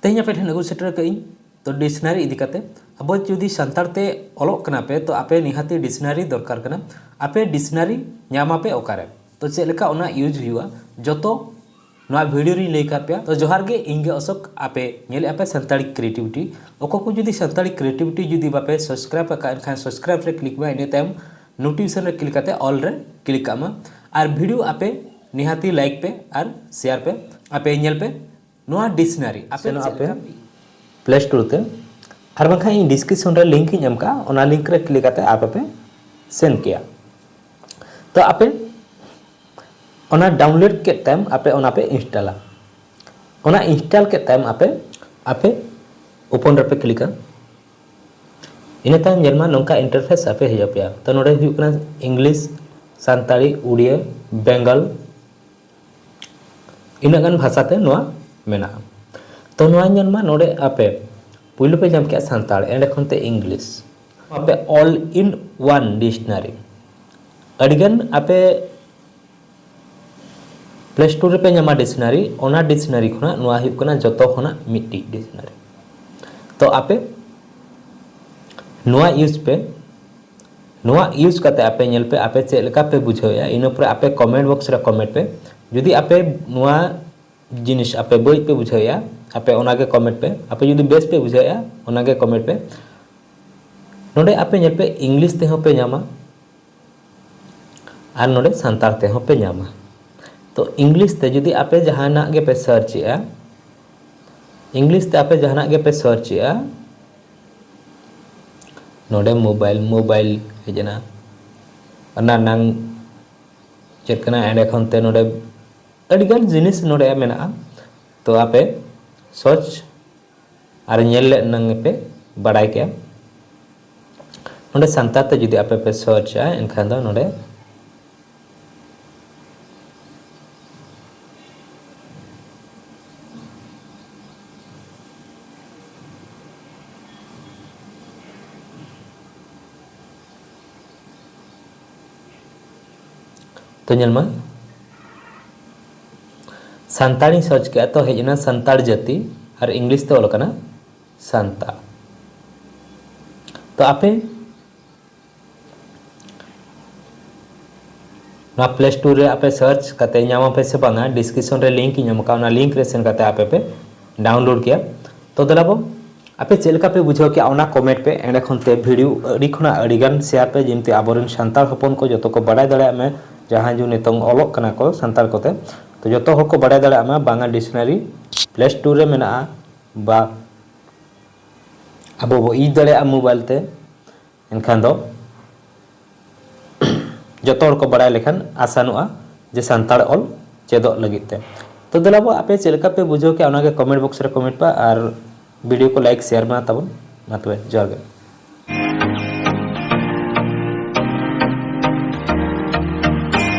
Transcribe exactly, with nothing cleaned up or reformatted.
ᱛᱮᱦᱮᱧ ᱟᱯᱮ ᱴᱷᱮᱱ ᱟᱹᱜᱩ ᱥᱮᱴᱮᱨ ᱟᱠᱟᱫ ᱟᱹᱧ ᱛᱚ ᱰᱤᱠᱥᱱᱟᱨᱤ ᱤᱫᱤ ᱠᱟᱛᱮ᱾ ᱟᱵᱚ ᱡᱩᱫᱤ ᱥᱟᱱᱛᱟᱲ ᱛᱮ ᱚᱞᱚᱜ ᱠᱟᱱᱟ ᱯᱮ ᱛᱚ ᱟᱯᱮ ᱱᱤᱦᱟᱹᱛᱤ ᱰᱤᱠᱥᱱᱟᱨᱤ ᱫᱚᱨᱠᱟᱨ ᱠᱟᱱᱟ᱾ ᱟᱯᱮ ᱰᱤᱠᱥᱱᱟᱨᱤ ᱧᱟᱢ ᱟᱯᱮ ᱚᱠᱟᱨᱮ? ᱛᱚ ᱪᱮᱫ ᱞᱮᱠᱟ ᱚᱱᱟ ᱤᱭᱩᱡᱽ ᱦᱩᱭᱩᱜᱼᱟ ᱡᱚᱛᱚ ᱱᱚᱣᱟ ᱵᱷᱤᱰᱤᱭᱳ ᱨᱤᱧ ᱞᱟᱹᱭ ᱟᱠᱟᱫ ᱯᱮᱭᱟ᱾ ᱛᱚ ᱡᱚᱦᱟᱨ ᱜᱮ, ᱤᱧ ᱜᱮ ᱚᱥᱳᱠ᱾ ᱟᱯᱮ ᱧᱮᱞᱮᱫᱼᱟ ᱯᱮ ᱥᱟᱱᱛᱟᱲᱤ ᱠᱨᱤᱭᱮᱴᱤᱵᱷᱤᱴᱤ᱾ ᱚᱠᱚᱭ ᱠᱚ ᱡᱩᱫᱤ ᱥᱟᱱᱛᱟᱲᱤ ᱠᱨᱤᱭᱮᱴᱤᱵᱷᱤᱴᱤ ᱡᱩᱫᱤ ᱵᱟᱯᱮ ᱥᱟᱵᱥᱠᱨᱟᱭᱤᱵ ᱟᱠᱟᱫ ᱮᱱᱠᱷᱟᱱ ᱥᱟᱵᱥᱠᱨᱟᱭᱤᱵ ᱨᱮ ᱠᱞᱤᱠ ᱢᱮ, ᱤᱱᱟᱹ ᱛᱟᱭᱚᱢ ᱱᱳᱴᱤᱯᱷᱤᱠᱮᱥᱚᱱ ᱨᱮ ᱠᱞᱤᱠ ᱠᱟᱛᱮ ᱚᱞ ᱨᱮ ᱠᱞᱤᱠ ᱠᱟᱜ ᱢᱟ᱾ ᱟᱨ ᱵᱷᱤᱰᱤᱭᱳ ᱟᱯᱮ ᱱᱤᱦᱟᱹᱛᱤ ᱞᱟᱭᱤᱠ ᱯᱮ ᱟᱨ ᱥᱮᱭᱟᱨ ᱯᱮ᱾ ᱟᱯᱮ ᱧᱮᱞ ᱯᱮ ᱱᱚᱣᱟ ᱰᱤᱠᱥᱱᱟᱨᱤ ᱟᱯᱮ ᱥᱮᱱᱚᱜ ᱪᱮᱫ ᱟᱯᱮ ᱞᱮᱠᱟ ᱯᱮ Play Store ᱛᱮ, ᱟᱨ ᱵᱟᱝᱠᱷᱟᱱ ᱤᱧ ᱰᱤᱥᱠᱨᱤᱯᱥᱚᱱ ᱨᱮ ᱞᱤᱝᱠ ᱤᱧ ᱮᱢ ᱠᱟᱜᱼᱟ, ᱚᱱᱟ ᱞᱤᱝᱠ ᱨᱮ ᱠᱞᱤᱠ ᱠᱟᱛᱮ ᱟᱯᱮ ᱯᱮ ᱥᱮᱱ ᱠᱮᱭᱟ᱾ ᱛᱚ ᱟᱯᱮ ᱚᱱᱟ ᱰᱟᱣᱩᱱᱞᱳᱰ ᱠᱮᱫ ᱛᱟᱭᱚᱢ ᱟᱯᱮ ᱚᱱᱟ ᱯᱮ ᱤᱱᱥᱴᱚᱞᱟ᱾ ᱚᱱᱟ ᱤᱱᱥᱴᱚᱞ ᱠᱮᱫ ᱛᱟᱭᱚᱢ ᱟᱯᱮ ᱟᱯᱮ ᱳᱯᱮᱱ ᱨᱮᱯᱮ ᱠᱞᱤᱠᱟ᱾ ᱤᱱᱟᱹ ᱛᱟᱭᱚᱢ ᱧᱮᱞ ᱢᱟ ᱱᱚᱝᱠᱟ ᱤᱱᱴᱟᱨᱯᱷᱮᱥ ᱟᱯᱮ ᱦᱤᱡᱩᱜ ᱯᱮᱭᱟ᱾ ᱛᱚ ᱱᱚᱰᱮ ᱦᱩᱭᱩᱜ ᱠᱟᱱᱟ ᱤᱝᱞᱤᱥ, ᱥᱟᱱᱛᱟᱲᱤ, ᱩᱲᱤᱭᱟᱹ, ᱵᱮᱝᱜᱚᱞ, ᱤᱱᱟᱹᱜ ᱜᱟᱱ ᱵᱷᱟᱥᱟ ᱛᱮ ᱱᱚᱣᱟ ᱢᱮᱱᱟᱜᱼᱟ᱾ ᱛᱚ ᱱᱚᱣᱟ ᱧᱮᱞ ᱢᱟ ᱱᱚᱰᱮ ᱟᱯᱮ ᱯᱩᱭᱞᱩ ᱯᱮ ᱧᱟᱢ ᱠᱮᱜᱼᱟ ᱥᱟᱱᱛᱟᱲ, ᱮᱸᱰᱮ ᱠᱷᱚᱱ ᱛᱮ ᱤᱝᱞᱤᱥ, ᱟᱯᱮ all in one dictionary᱾ ᱟᱹᱰᱤᱜᱟᱱ ᱟᱯᱮ ᱯᱞᱮ ᱥᱴᱳᱨ ᱨᱮᱯᱮ ᱧᱟᱢᱟ ᱰᱤᱠᱥᱱᱟᱨᱤ, ᱚᱱᱟ ᱰᱤᱠᱥᱱᱟᱨᱤ ᱠᱷᱚᱱᱟᱜ ᱱᱚᱣᱟ ᱦᱩᱭᱩᱜ ᱠᱟᱱᱟ ᱡᱚᱛᱚ ᱠᱷᱚᱱᱟᱜ ᱢᱤᱫᱴᱤᱡ ᱰᱤᱠᱥᱱᱟᱨᱤ᱾ ᱛᱚ ᱟᱯᱮ ᱱᱚᱣᱟ ᱤᱭᱩᱡᱽ ᱯᱮ, ᱱᱚᱣᱟ ᱤᱭᱩᱡᱽ ᱠᱟᱛᱮ ᱟᱯᱮ ᱧᱮᱞ ᱯᱮ ᱟᱯᱮ ᱪᱮᱫ ᱞᱮᱠᱟ ᱯᱮ ᱵᱩᱡᱷᱟᱹᱣᱮᱫᱼᱟ, ᱤᱱᱟᱹ ᱯᱚᱨᱮ ᱟᱯᱮ ᱠᱚᱢᱮᱱᱴ ᱵᱚᱠᱥ ᱨᱮ ᱠᱚᱢᱮᱱᱴ ᱯᱮ᱾ ᱡᱩᱫᱤ ᱟᱯᱮ ᱱᱚᱣᱟ ᱡᱤᱱᱤᱥ ᱟᱯᱮ ᱵᱟᱹᱲᱤᱡ ᱯᱮ ᱵᱩᱡᱷᱟᱹᱣᱮᱫᱼᱟ, ᱟᱯᱮ ᱚᱱᱟᱜᱮ ᱠᱚᱢᱮᱱᱴ ᱯᱮ᱾ ᱟᱯᱮ ᱡᱩᱫᱤ ᱵᱮᱥ ᱯᱮ ᱵᱩᱡᱷᱟᱹᱣᱮᱫᱼᱟ, ᱚᱱᱟᱜᱮ ᱠᱚᱢᱮᱱᱴ ᱯᱮ᱾ ᱱᱚᱰᱮ ᱟᱯᱮ ᱧᱮᱞ ᱯᱮ ᱤᱝᱞᱤᱥ ᱛᱮᱦᱚᱸ ᱯᱮ ᱧᱟᱢᱟ, ᱟᱨ ᱱᱚᱰᱮ ᱥᱟᱱᱛᱟᱲ ᱛᱮᱦᱚᱸ ᱯᱮ ᱧᱟᱢᱟ᱾ ᱛᱚ ᱤᱝᱞᱤᱥ ᱛᱮ ᱡᱩᱫᱤ ᱟᱯᱮ ᱡᱟᱦᱟᱱᱟᱜ ᱜᱮᱯᱮ ᱥᱟᱨᱪ ᱮᱜᱼᱟ, ᱤᱝᱞᱤᱥ ᱛᱮ ᱟᱯᱮ ᱡᱟᱦᱟᱱᱟᱜ ᱜᱮᱯᱮ ᱥᱟᱨᱪ ᱮᱜᱼᱟ, ᱱᱚᱰᱮ ᱢᱳᱵᱟᱭᱤᱞ, ᱢᱳᱵᱟᱭᱤᱞ ᱦᱮᱡ ᱮᱱᱟ, ᱚᱱᱟ ᱱᱟᱝ ᱪᱮᱫ ᱠᱟᱱᱟ, ᱮᱸᱰᱮ ᱠᱷᱚᱱ ᱛᱮ ᱱᱚᱰᱮ ᱟᱹᱰᱤᱜᱟᱱ ᱡᱤᱱᱤᱥ ᱱᱚᱰᱮ ᱢᱮᱱᱟᱜᱼᱟ᱾ ᱛᱚ ᱟᱯᱮ ᱥᱟᱨᱪ ᱟᱨ ᱧᱮᱞ ᱞᱮᱫ ᱱᱟᱝ ᱯᱮ ᱵᱟᱲᱟᱭ ᱠᱮᱜᱼᱟ᱾ ᱱᱚᱰᱮ ᱥᱟᱱᱛᱟᱲ ᱛᱮ ᱡᱩᱫᱤ ᱟᱯᱮ ᱯᱮ ᱥᱟᱨᱪᱟ, ᱮᱱᱠᱷᱟᱱ ᱫᱚ ᱱᱚᱰᱮ ᱛᱚ ᱧᱮᱞ ᱢᱟ, ᱥᱟᱱᱛᱟᱲᱤᱧ ᱥᱟᱨᱪ ᱠᱮᱜᱼᱟ, ᱛᱚ ᱦᱮᱡ ᱮᱱᱟ ᱥᱟᱱᱛᱟᱲ ᱡᱟᱹᱛᱤ᱾ ᱟᱨ ᱤᱝᱞᱤᱥ ᱛᱮ ᱚᱞ ᱟᱠᱟᱱᱟ ᱥᱟᱱᱛᱟᱲ᱾ ᱛᱚ ᱟᱯᱮ ᱱᱚᱣᱟ ᱯᱞᱮ ᱥᱴᱳᱨ ᱨᱮ ᱟᱯᱮ ᱥᱟᱨᱪ ᱠᱟᱛᱮ ᱧᱟᱢ ᱟᱯᱮ ᱥᱮ ᱵᱟᱝᱟ, ᱰᱤᱥᱠᱨᱤᱯᱥᱚᱱ ᱨᱮ ᱞᱤᱝᱠ ᱤᱧ ᱮᱢ ᱟᱠᱟᱫᱼᱟ, ᱚᱱᱟ ᱞᱤᱝᱠ ᱨᱮ ᱥᱮᱱ ᱠᱟᱛᱮ ᱟᱯᱮ ᱯᱮ ᱰᱟᱣᱩᱱᱞᱳᱰ ᱠᱮᱭᱟ᱾ ᱛᱚ ᱫᱮᱞᱟ ᱵᱚ, ᱟᱯᱮ ᱪᱮᱫ ᱞᱮᱠᱟ ᱯᱮ ᱵᱩᱡᱷᱟᱹᱣ ᱠᱮᱜᱼᱟ ᱚᱱᱟ ᱠᱚᱢᱮᱱᱴ ᱯᱮ᱾ ᱮᱸᱰᱮ ᱠᱷᱚᱱ ᱛᱮ ᱵᱷᱤᱰᱤᱭᱳ ᱟᱹᱰᱤ ᱠᱷᱚᱱᱟᱜ ᱟᱹᱰᱤ ᱜᱟᱱ ᱥᱮᱭᱟᱨ ᱯᱮ, ᱡᱮᱢᱛᱮ ᱟᱵᱚᱨᱮᱱ ᱥᱟᱱᱛᱟᱲ ᱦᱚᱯᱚᱱ ᱠᱚ ᱡᱚᱛᱚ ᱠᱚ ᱵᱟᱰᱟᱭ ᱫᱟᱲᱮᱭᱟᱜ ᱢᱮ, ᱡᱟᱦᱟᱸᱭ ᱡᱮ ᱱᱤᱛᱚᱝ ᱚᱞᱚᱜ ᱠᱟᱱᱟ ᱠᱚ ᱥᱟᱱᱛᱟᱲ ᱠᱚᱛᱮ, ᱛᱚ ᱡᱚᱛᱚ ᱦᱚᱲ ᱠᱚ ᱵᱟᱰᱟᱭ ᱫᱟᱲᱮᱭᱟᱜ ᱢᱟ ᱵᱟᱝᱟ ᱰᱤᱠᱥᱱᱟᱨᱤ ᱯᱞᱮ ᱥᱴᱳᱨ ᱨᱮ ᱢᱮᱱᱟᱜᱼᱟ, ᱵᱟ ᱟᱵᱚ ᱵᱚ ᱤᱭᱩᱡᱽ ᱫᱟᱲᱮᱭᱟᱜᱼᱟ ᱢᱳᱵᱟᱭᱤᱞ ᱛᱮ᱾ ᱮᱱᱠᱷᱟᱱ ᱫᱚ ᱡᱚᱛᱚ ᱦᱚᱲ ᱠᱚ ᱵᱟᱲᱟᱭ ᱞᱮᱠᱷᱟᱱ ᱟᱥᱟᱱᱚᱜᱼᱟ ᱡᱮ ᱥᱟᱱᱛᱟᱲ ᱚᱞ ᱪᱮᱫᱚᱜ ᱞᱟᱹᱜᱤᱫ ᱛᱮ᱾ ᱛᱚ ᱫᱮᱞᱟ ᱵᱚ, ᱟᱯᱮ ᱪᱮᱫ ᱞᱮᱠᱟ ᱯᱮ ᱵᱩᱡᱷᱟᱹᱣ ᱠᱮᱜᱼᱟ ᱚᱱᱟᱜᱮ ᱠᱚᱢᱮᱱᱴ ᱵᱚᱠᱥ ᱨᱮ ᱠᱚᱢᱮᱱᱴ ᱯᱮ ᱟᱨ ᱵᱷᱤᱰᱤᱭᱳ ᱠᱚ ᱞᱟᱭᱤᱠ ᱥᱮᱭᱟᱨ ᱢᱮ ᱛᱟᱵᱚᱱ᱾ ᱢᱟ ᱛᱚᱵᱮ ᱡᱚᱦᱟᱨ ᱜᱮ᱾